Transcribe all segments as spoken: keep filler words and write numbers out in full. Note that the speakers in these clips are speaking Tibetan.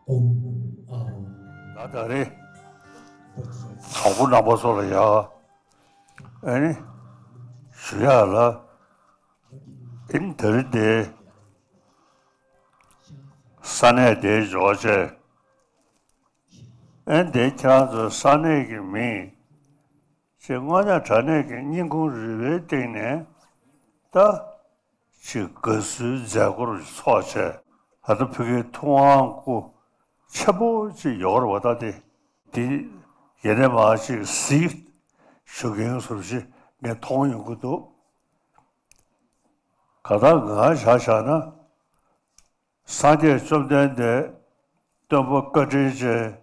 ཨོམ། ཨ། ད་ད་རེས་དང་པོ་རྣམ་པ་ཚོ་ལ་ཡ་ཨ་ནི་ཞུ་ཡག་ལ། ཨིན་དེ་རིང་དེ་ས་གནས་དེའི་འབྱོར་བྱས། ཨན་དེ་ཁྱེད་རང་ཚོའི་ས་གནས་ཀྱི་མིང་ཅེས་དངོས་གནས་དྲང་གནས་ཀྱི་སྙིང་ཁུང་རུས་པའི་གཏིང་ནས་ད་ཅིག་དགའ་བསུའི་མཛད་སྒོར་ཚོགས་བྱས། ད་ལྟ་ཕ་གིའི་ཐུབ་དབང་སྐུ་ཆེན་པོ་ཅིག་ཡོད་རེད་བ། ད་དེ་དེ་ཡེ་ནས་མ་ཅིག་གཟིགས་ཞུ་མཁན་བཟོ་ཞིག་ངས་མཐོང་ཡོང་གི་འདུག་ག་ད་ང་བྱ་བཞག་ན། སངས་རྒྱས་བཅོམ་ལྡན་འདས་སྟོན་པ་བཀའ་དྲིན་ཅན།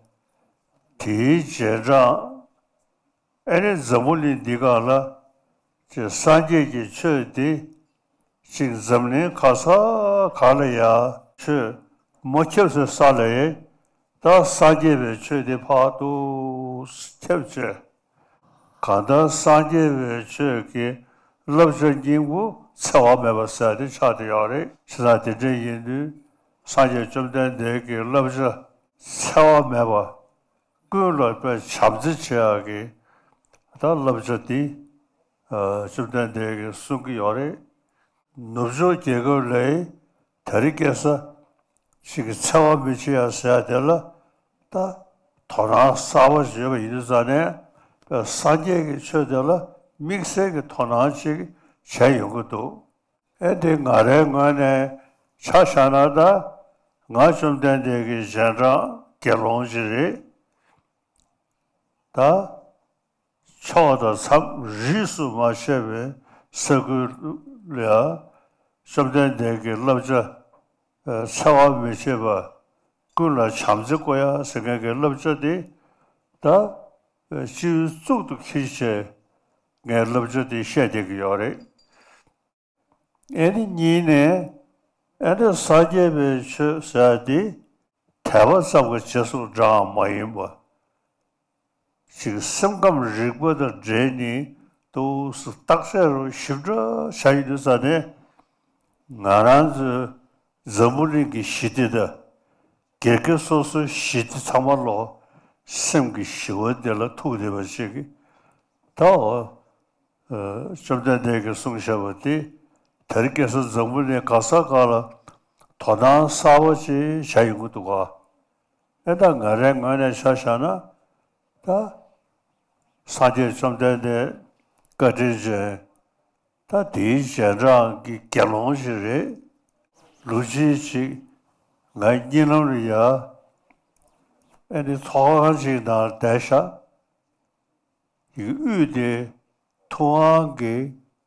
དེའི་རྗེས་འབྲང་ཨེ་རེ་འཛམ་བུ་གླིང་འདི་སྒང་ལ་ཅིག་སངས་རྒྱས་ཀྱི་ཆོས་འདི་ཅིག་འཛམ་གླིང་ག་ས་ག་ལ་ཡ་ཆོས་མ་ཁྱབ་སའི་ས་ལ་ཡ་ད་སངས་རྒྱས་པའི་ཆོས་འདི་ཕར་ཏུ་ཁྱབ་བྱས། གང་ལྟར་སངས་རྒྱས་པའི་ཆོས་ཀྱི་བསླབ་བྱ་སྙིང་པོ་འཚེ་བ་མེད་པ་ཟེར་ཏེ་ཆགས་བསྡད་ཡོད་རེད། བྱས་ཙང་དེ་འདྲ་ཡིན་དུས་སངས་རྒྱས་བཅོམ་ལྡན་འདས་ཀྱི་བསླབ་བྱ་འཚེ་བ་མེད་པ་ཀུན་ལ་དཔེ་བྱམས་བརྩེ་བྱེད་ཡག་གི་ད་བསླབ་བྱ་འདི་བཅོམ་ལྡན་འདས་ཀྱིས་གསུང་གི་ཡོད་རེད། ནུབ་ཕྱོགས་རྒྱལ་ཁབ་ལ་དེ་རིང་ཁ་སང་ཅིག་འཚེ་བ་མི་བྱེད་ཡ་ཟེར་ཡ་དེ་ལ་ད་དོ་སྣང་གསར་པ་ཞིག་ཡོད་པ་ཡིན་དུས་ཙང་ནས་སངས་རྒྱས་ཀྱི་ཆོས་དེ་ལ་དམིགས་བསལ་གྱི་དོ་སྣང་ཅིག་བྱས་ཡོང་གི་འདུག་ཨེ་འདི་ང་རའི་ངོས་ནས་ཆ་བཞག་ན་ད་ང་བཅོམ་ལྡན་འདས་ཀྱི་རྗེས་འབྲང་དགེ་སློང་ཅིག་རེད། ད། ཕྱོགས་དང་མཚམས་རིས་སུ་མ་ཆད་པའི་ས་ཁུལ་ལ་བཅོམ་ལྡན་འདས་ཀྱི་བསླབ་བྱ་འཚེ་བ་མི་བྱེད་པ་ཀུན་ལ་བྱམས་བརྩེ་བསྐུལ་ཡ་ཟེར་མཁན་གྱི་བསླབ་བྱ་དེ་ད་སྤྱི་བོའི་གཙུག་ཏུ་འཁྱིལ་བྱས་ངས་བསླབ་བྱ་དེ་བཤད་བསྡད་ཀྱི་ཡོད་རེད། ཨེ་ནི་གཉིས་ནས་ཨེ་ནི་སངས་རྒྱས་པའི་ཆོས་ཟེར་ཡ་དེ་དད་པ་ཙམ་གྱི་རྗེས་སུ་འབྲང་བ་མ་ཡིན་པ། ཅིག་སེམས་ཁམས་རིག་པ་དང་འབྲེལ་ནས་ཏོག་ཙམ་བརྟག་དཔྱད་རོ་ཞིབ་ཕྲ་བྱ་ཡི་འདུག་ས་ནས་ང་རང་ཚོའི་འཛམ་བུ་གླིང་གི་ཞི་བདེ་དང་སྒེར་གྱི་སོ་སོའི་ཞི་བདེ་ཚང་མ་ལོ་སེམས་ཀྱི་ཞི་བ་འདི་ལ་ཐུག་བསྡད་པ་ཞིག་གིས་ད་འོ་བཅོམ་ལྡན་འདས་ཀྱིས་གསུངས་བཞག་པ་དེ་དེ་རིང་ཁ་སང་འཛམ་བུ་གླིང་ག་ས་ག་ལ་དོ་སྣང་གསར་པ་ཅིག་བྱ་ཡོང་གི་འདུག་ག་ཨེ་ད་ང་རའི་ངོས་ནས་ཆ་བཞག་ན་ད་སངས་རྒྱས་བཅོམ་ལྡན་འདས་བཀའ་དྲིན་ཅན་ད་དེའི་རྗེས་འབྲང་གི་དགེ་སློང་ཞིག་རེད། ལོ་གཅིག་ཅིག་ང་གཉིད་ལམ་ལ་ཡ་ཨེ་ནི་ཚོགས་ཁང་ཅིག་ནང་བསྡད་ཤག་ཡི་གེ་དབུས་དེ་ཐུབ་དབང་གི་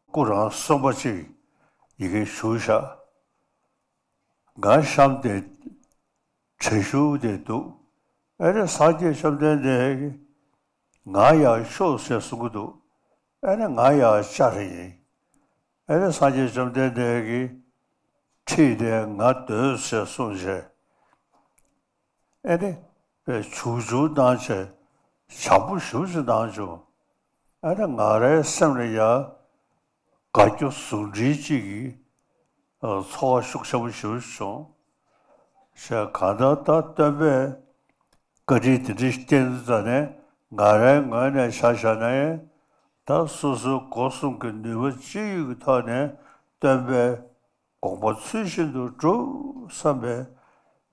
སྐུ་རང་གསུངས་པ་ཅིག་ཡི་གེ་བཞུགས་ཤག་ང་གཤམ་དེ་གྲལ་ཞུགས་དེ་འདུག་ཨེ་རེ་སངས་རྒྱས་བཅོམ་ལྡན་འདས་ཀྱིས་ང་ཡར་ཤོག་ཟེར་གསུང་གི་འདུག་ཨེ་རེ་ང་ཡར་བཅར་ཡིན། ཨེ་རེ་སངས་རྒྱས་བཅོམ་ལྡན་འདས་ཀྱིས་ཁྲིད་དེ་ང་སྡོད་ཟེར་གསུངས་བྱས། ཨེ་ནི་བྱུག་བྱུག་གནང་བྱས་བྱམས་པོ་ཞེ་པོ་ཅིག་གནང་བྱུང་། ཨེ་ནི་ང་རའི་སེམས་ལ་ཡ་དགའ་སྐྱོ་ཟུང་འབྲེལ་གཅིག་གི་ཚོར་བ་ཤུགས་ཆེན་པོ་ཞེ་པོ་ཅིག་བྱུང་། ཞེས་གང་ལྟར་ད་སྟོན་པས་བཀའ་དྲིན་དེ་འདྲ་བསྐྱངས་དུས་ཙ་ནས་ང་རའི་ངོས་ནས་ཆ་བཞག་ན་ཡང་ད་སོ་སོའི་སྒོ་གསུམ་གྱི་ནུས་པ་ཅི་ཡོད་ཀྱི་ཐོག་ནས་སྟོན་པའི་དགོངས་པ་ཚུལ་བཞིན་དུ་སྒྲུབ་བསམ་པའི་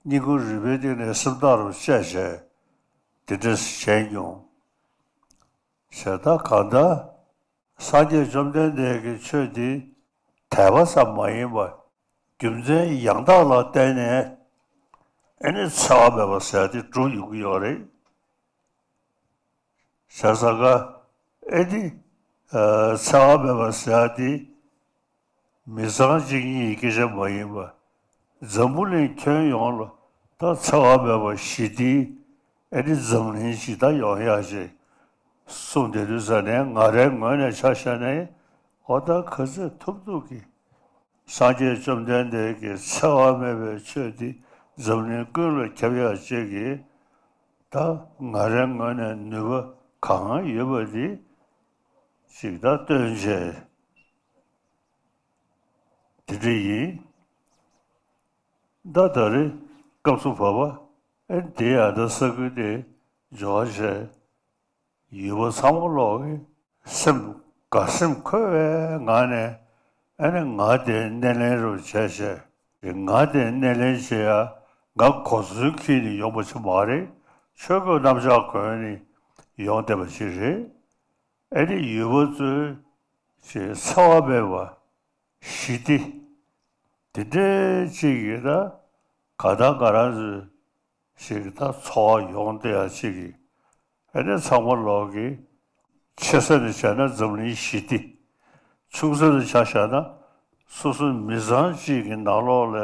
སྙིང་ཁུང་རུས་པའི་གཏིང་ནས་སེམས་ཐག་རུ་བཅད་བྱས་དེ་འདྲ་བྱས་མྱོང་། བྱས་ད་གང་ལྟར་སངས་རྒྱས་བཅོམ་ལྡན་འདས་ཀྱི་ཆོས་འདི་དད་པ་ཙམ་མ་ཡིན་པར་རྒྱུ་མཚན་ཡང་དག་ལ་བརྟེན་ནས་ཨེ་ནི་འཚེ་བ་མེད་པ་ཟེར་དེ་སྒྲུབ་ཡོང་གི་ཡོད་རེད། བྱས་ཙང་ཀ་ཨེ་ནི་འཚེ་བ་མེད་པ་ཟེར་ཡ་དེ་མི་ཚང་གཅིག་གཉིས་ཀྱི་སྐད་ཆ་མ་ཡིན་པ། འཛམ་བུ་གླིང་ཁྱོན་ཡོངས་ལ་ད་འཚེ་བ་མེད་པ་ཞི་བདེའི་ཨེ་ནི་འཛམ་གླིང་ཞིག་ད་ཡོང་ཡག་ཅིག་གསུངས་བསྡད་དུས་ཙ་ནས་ང་རའི་ངོས་ནས་ཆ་བཞག་ན་ཨོ་ད་ག་ཚོད་ཐུབ་ཐུབ་ཀྱིས། སངས་རྒྱས་བཅོམ་ལྡན་འདས་ཀྱི་འཚེ་བ་མེད་པའི་ཆོས་འདི་འཛམ་གླིང་ཀུན་ལ་ཁྱབ་ཡག་ཅིག་གིས་ད་ང་རའི་ངོས་ནས་ནུས་པ་གང་ཡོད་པ་འདི་ཅིག་ད་སྟོན་བྱས་དེ་འདྲ་ཡིན། ད་ད་རེས་སྐབས་སུ་བབ་པ་ ཨེ་འདི་ཡང་ད་ས་ཁུལ་དེ་འབྱོར་བྱས། ཡུལ་པ་ཚང་མ་ལོག་གི་སེམས་དགའ་སེམས་འཁོལ་བའི་ངང་ནས། ཨ་ནི་ང་དེ་སྣེ་ལེན་རུ་བྱས་བྱས། ང་དེ་སྣེ་ལེན་བྱེད་ཡ་ང་གོ་མཚོན་འཁྱེར་ནས་ཡོང་པ་ཅིག་མ་རེད། ཆོས་གོས་གནམ་ལྕགས་གོན་ནས་ཡོང་བསྡད་པ་ཅིག་རེད། ཨ་ནི་ཡུལ་པ་ཚོའི་ཅིག་འཚེ་བ་མེད་པ་ཞི་བདེ་དེ་འདྲའི་ཅིག་གི་ད་ག་ད་ང་རང་ཚོའི་ཞིག་ད་འཚོ་བ་ཡོང་བསྡད་ཡ་ཅིག་གི། ཨ་ནི་ཚང་མ་ལོག་གི་ཆེ་ས་ནས་བྱས་ན་འཛམ་གླིང་ཞི་བདེ། ཆུང་ས་ནས་ཆ་བཞག་ན་སོ་སོ་མི་ཚང་གཅིག་གི་ནང་ལོགས་ལ་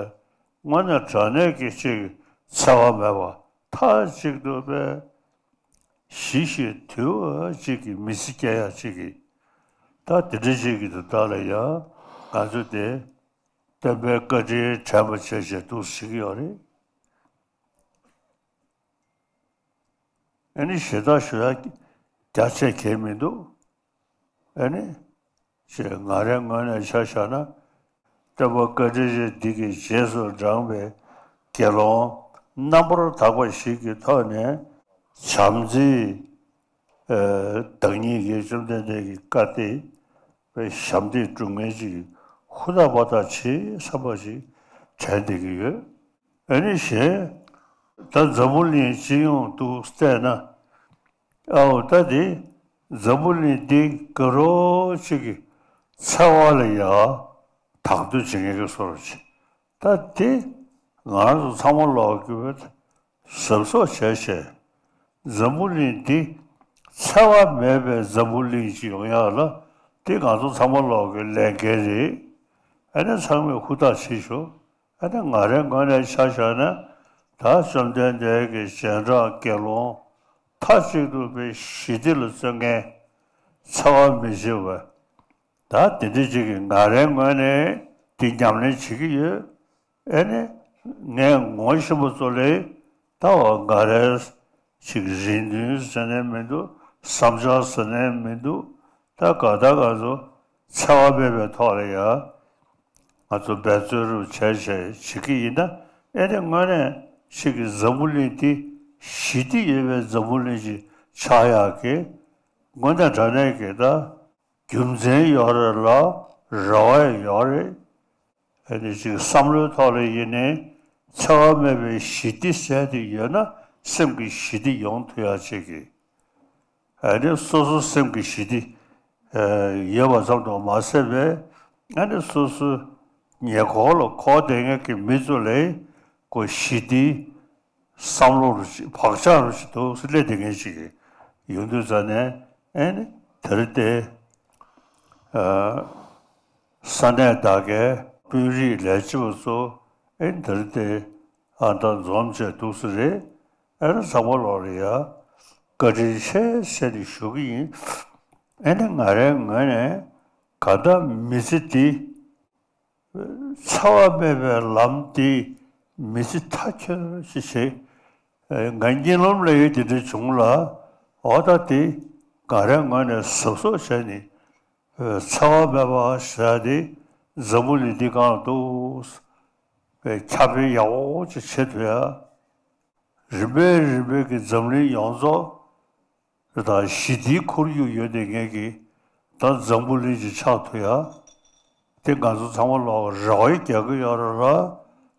དངོས་གནས་དྲང་གནས་ཀྱི་ཅིག་འཚེ་བ་མེད་པ་མཐའ་གཅིག་ཏུ་དཔེ་ཞི་ཞིང་དུལ་བ་ཅིག་གི་མི་ཚེ་སྐྱེལ་ཡ་ཅིག་གི། ད་དེ་འདྲ་ཅིག་གི་དུས་ད་ལ་ཡང་ང་ཚོ་དེ་སྟོན་པའི་བཀའ་དྲིན་དྲན་པ་བྱས་བྱས་འདུག་ཟེར་གྱི་ཡོད་རེད། ཨ་ནི་ཞེ་དྲག་ཞུ་ཡ་རྒྱ་ཆེ་གང་མི་འདུག་ཨ་ནི་ཞེས་ང་རའི་ངོས་ནས་ཆ་བཞག་ན། སྟོན་པ་བཀའ་དྲིན་ཅན་འདི་གི་རྗེས་སུ་འབྲངས་པའི་དགེ་སློང་རྣམ་པར་དག་པ་ཞིག་གི་ཐོག་ནས་བྱམས་བརྩེའི་ཨ་བདག་ཉིད་ཀྱི་བཅོམ་ལྡན་འདས་ཀྱི་བཀའ་སྟེ། དཔེ་ཞབས་འདེགས་སྒྲུབ་མཁན་ཅིག་ཧུར་ཐག་པ་ཐག་བྱེད་བསམ་པ་ཞིག་དྲན་བསྡད་ཀྱི་ཡོད། ཨ་ནི་གཞན་ད་འཛམ་བུ་གླིང་སྤྱི་ཡོངས་དུ་བལྟས་ན། ཨའོ་ད་དེ་འཛམ་བུ་གླིང་འདི་དགའ་རབ་ཅིག་གི་འཚེ་བ་ལ་ཡ་དང་དོད་བྱེད་མཁན་གྱི་བཟོ་འདྲ་ཅིག་ད་དེ་ང་རང་ཚོ་ཚང་མ་ལོག་གི་བས། གཟབ་གཟབ་བྱས་བྱས། འཛམ་བུ་གླིང་འདི་འཚེ་བ་མེད་པའི་འཛམ་བུ་གླིང་ཅིག་ཡོང་ཡག་ལ་འདི་ང་ཚོ་ཚང་མ་ལོག་གི་ལས་འགན་རེད། ཨ་ནི་ཚང་མས་ཧུར་ཐག་བྱེད་ཤོག་ཨ་ནི་ང་རའི་ངོས་ནས་ཆ་བཞག་ན་ད་བཅོམ་ལྡན་འདས་ཀྱི་རྗེས་འབྲང་དགེ་སློང་མཐའ་གཅིག་ཏུ་དཔེ་ཞི་བདེ་ལ་བརྩོན་མཁན་འཚེ་བ་མི་བྱེད་པ། ད་དེ་འདྲ་ཅིག་གིས་ང་རའི་ངོས་ནས་འདི་ཉམས་ལེན་བྱེད་ཀྱི་ཡོད། ཨེ་ནི། ངས་ངོ་ཤེས་པ་ཚོ་ལས་ད་བ་ང་རའི་ཅིག་རེ་འདུན་ཟེར་ནས་མི་འདུག་བསམ་འཆར་ཟེར་ནས་མི་འདུག་ད་ག་ད་ག་ཚོ་འཚེ་བ་མེད་པའི་ཐོག་ལ་ཡ་ང་ཚོ་འབད་བརྩོན་རུ་བྱས་བྱས་བྱེད་ཀྱི་ཡིན་ན། ཨེ་ནི་དངོས་གནས་ཅིག་གི་འཛམ་བུ་གླིང་འདི་ཞི་བདེ་ཡོད་པའི་འཛམ་བུ་གླིང་ཅིག་ཆགས་ཡག་གི་དངོས་གནས་དྲང་གནས་ཀྱི་ད། རྒྱུ་མཚན་ཡོད་རེད་ལ་རེ་བ་ཡོད་རེད། ཨ་ནི་ཅིག་བསམ་བློའི་ཐོག་ལ་ཡིན་ནའི་འཚེ་བ་མེད་པའི་ཞི་བདེ་ཟེར་དེ་ཡོད་ན་སེམས་ཀྱི་ཞི་བདེ་ཡོང་ཐུབ་ཡ་ཅིག་གི་ཨ་ནི་སོ་སོ་སེམས་ཀྱི་ཞི་བདེ་ཡོད་པ་ཙམ་དུ་མ་ཟད་པའི་ཨ་ནི་སོ་སོའི་ཉེ་འཁོར་ལ་འཁོར་བསྡད་མཁན་གྱི་མི་ཚོ་ལ་ཁོ་ཞི་བདེ། བསམ་བློ་རུ་ཞིག་བག་ཆགས་རུ་ཞིག་འདུག་སེ་སླེབས་བསྡད་མཁན་ཞིག་ཡོང་དུས་ཙ་ནས་ཨེ་ནི་དེ་རིང་དེ་ས་གནས་དག་གའི་དཔོན་རིགས་ལས་བྱེད་པ་ཚོ་ཨེ་ནི་དེ་རིང་དེ་ཨ་ད་འཛོམས་བྱས་འདུག་སེ་རེད། ཨེ་ནི་ཚང་མ་ལོག་ལ་ཡ་བཀའ་དྲིན་ཆེ་ཟེར་ནས་ཞུ་གི་ཡིན། ཨེ་ནི་ང་རའི་ངོས་ནས་ག་ད་མི་ཚེ་འདི། འཚེ་བ་མེད་པའི་ལམ་དེ་མི་ཚེ་མཐའ་འཁྱོལ་ཞིག་བྱེད། ང་གཉིད་ལམ་ལ་ཡོད་དེ་འདྲ་བྱུང་ལ། འོ་ད་དེ་ང་རའི་ངོས་ནས་གཟབ་གཟབ་བྱས་ནས་འཚེ་བ་མེད་པ་ཟེར་ཡ་དེ་འཛམ་བུ་གླིང་འདི་སྒང་དུ་ཁྱབ་སྤེལ་ཡག་པོ་ཅིག་བྱེད་ཐུབ་ཡ། རིམ་པས་རིམ་པས་ཀྱི་འཛམ་གླིང་ཡོངས་རྫོགས་དང་ཞི་བདེའི་ཁོར་ཡུག་ཡོད་བསྡད་མཁན་གྱི་ད་འཛམ་བུ་གླིང་ཅིག་ཆགས་ཐུབ་ཡ། དེ་ང་ཚོ་ཚང་མ་ལོག་རེ་བ་རྒྱག་གི་ཡོད་རེད་ལ་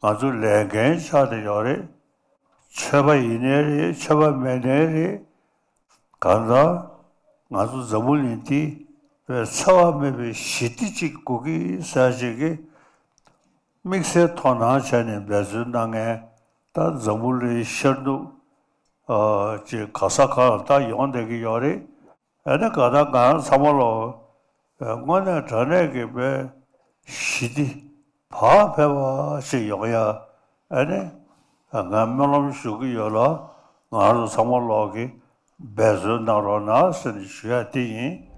ང་ཚོ་ལས་འགན་ཆགས་བསྡད་ཡོད་རེད། ཆོས་པ་ཡིན་ནའི་རེད། ཆོས་པ་མེད་ནའི་རེད། གང་ལྟར་ང་ཚོ་འཛམ་བུ་གླིང་འདི་བས་འཚེ་བ་མེད་པའི་ཞི་བདེ་ཅིག་དགོས་ཀྱི་ཟེར་ཅིག་གི་དམིགས་བསལ་དོ་སྣང་བྱས་ནས་འབད་བརྩོན་གནང་མཁན་ད་འཛམ་བུ་གླིང་ཤར་ནུབ་ཨ་ཅིག་ག་ས་ག་ལ་ད་ཡོང་བསྡད་ཀྱི་ཡོད་རེད། ཨ་ནི་ག་ད་ང་རང་ཚང་མ་ལོག་དངོས་གནས་དྲང་གནས་ཀྱི་དཔེ་ཞི་བདེ་བག་ཕེབས་པ་ཞིག་ཡོང་ཡ་ཨ་ནི་ང་སྨོན་ལམ་ཞུ་གི་ཡོད་ལ་ང་རང་ཚོ་ཚང་མ་ལོག་གི་འབད་བརྩོན་གནང་རོགས་གནང་ཟེར་ནས་ཞུ་ཡ་དེ་ཡིན།